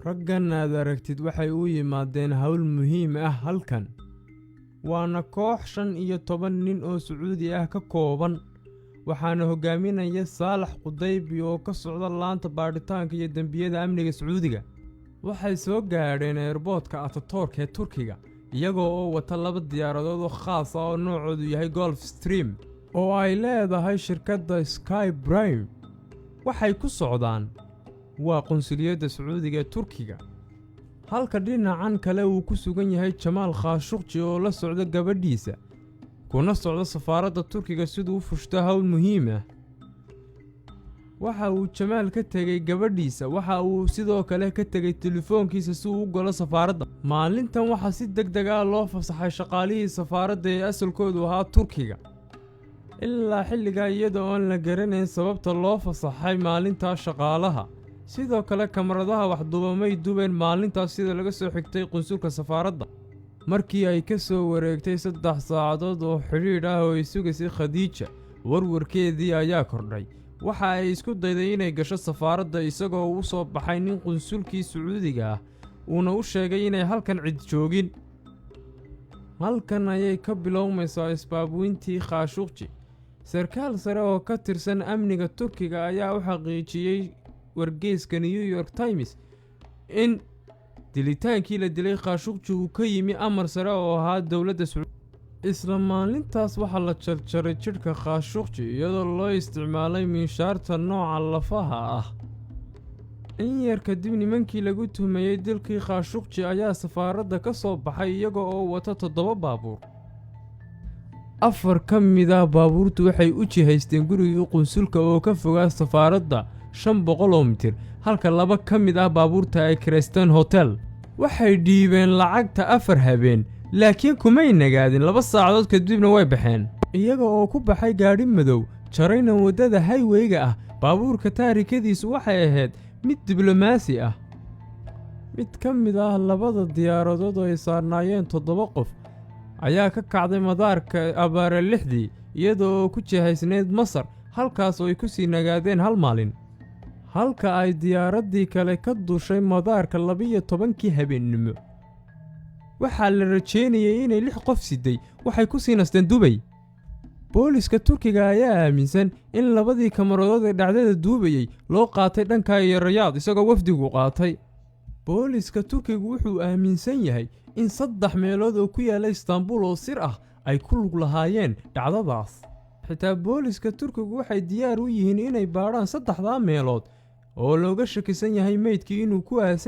Raggan aad aragtid waxay u yimaadeen hawl muhiim ah halkan. Waana koox 15 nin oo Sacuudi ah ka kooban, waxaana hogaaminaya Saalax Qudaybi oo ka socda laanta baadhitaanka iyo dembiyada amniga Sacuudiga. Waxay soo gaadheen airportka Ataturk ee Turkiga iyagoo oo wata laba diyaaradood oo khaas ah oo noocoodu yahay Gulfstream oo ay leedahay shirkadda Sky Prime. Waxay ku socdaan waa qunsuliyadda Sacuudiga ee Turkiga, halka dhinacan kale uu ku sugan yahay Jamaal Khaashuqji oo la socda gabadhiisa, kuna socda safaaradda Turkiga siduu u fushto hawl muhiim ah. Waxa uu Jamaal ka tegey gabadhiisa, waxa uu sidoo kale ka tegey telefoonkiisa si uu u galo safaaradda. Maalintan waxaa si deg deg ah loo fasaxay shaqaalihii safaaradda ee asalkoodu ahaa Turkiga. Ilaa xilligaa, iyada oon la garanayn sababta loo fasaxay maalintaa shaqaalaha. Sidoo kale kamaradaha wax duuba may duubeen maalintaas, sida laga soo xigtay qunsulka safaaradda. Markii ay ka soo wareegtay 3 saacadood oo xidhiidh ah oo ay sugaysay Khadiija, warwarkeedii ayaa kordhay. Waxa ay isku dayday inay gasho safaaradda, isagoo u soo baxay nin qunsulkii Sacuudiga ah, uuna u sheegay inay halkan cid joogin. Halkan ayay ka bilowmaysaa isbaabwintii Khaashuqji. Sarkaal sare oo ka tirsan amniga Turkiga ayaa u xaqiijiyey wargeyska New York Times in dilitaankii la dilay Khaashuqji uu ka yimi amar sare oo ahaa dowladda Sacuudi. Isla maalintaas waxaa la jarjaray jidhka Khaashuqji iyadoo loo isticmaalay miinshaarta nooca lafaha ah. In yar kadib, nimankii lagu tuhmayey dilkii Khaashuqji ayaa safaaradda ka soo baxay iyaga oo wata toddoba baabuur. Afar ka mid ah baabuurtu waxay u jihaysteen gurigii qunsulka oo ka fogaa safaaradda 500 oo mitir, halka laba ka mid ah baabuurta ay kireysteen hotel. Waxay dhiibeen lacagta 4 habeen, laakiin kumay nagaadin. 2 saacadood kadibna way baxeen, iyaga oo ku baxay gaadhi madow, jarayna waddada highwayga ah. Baabuurka taarikadiisu waxay ahayd mid diblomaasi ah. Mid ka mid ah labada diyaaradood oo ay saarnaayeen toddoba qof ayaa ka kacday madaarka abaare 6dii, iyada oo ku jihaysnayd Masar, halkaas oo ay ku sii nagaadeen hal maalin, halka ay diyaaraddii kale ka dushay madaarka 12kii habeennimo. Waxaa la rajeynayay inay lix qof siday. Waxay ku sii nasteen Dubay. Booliska Turkiga ayaa aaminsan in labadii kamaradood ee dhacdada duubayey loo qaatay dhanka iyo Rayaad, isagoo wafdigu qaatay. Booliska Turkigu wuxuu aaminsan yahay in saddex meelood oo ku yaalla Istaanbul oo sir ah ay ku lug lahaayeen dhacdadaas. Xitaa booliska Turkigu waxay diyaar u yihiin inay baadhaan saddexdaa meelood oo looga shakisan yahay meydkii inuu ku aasan.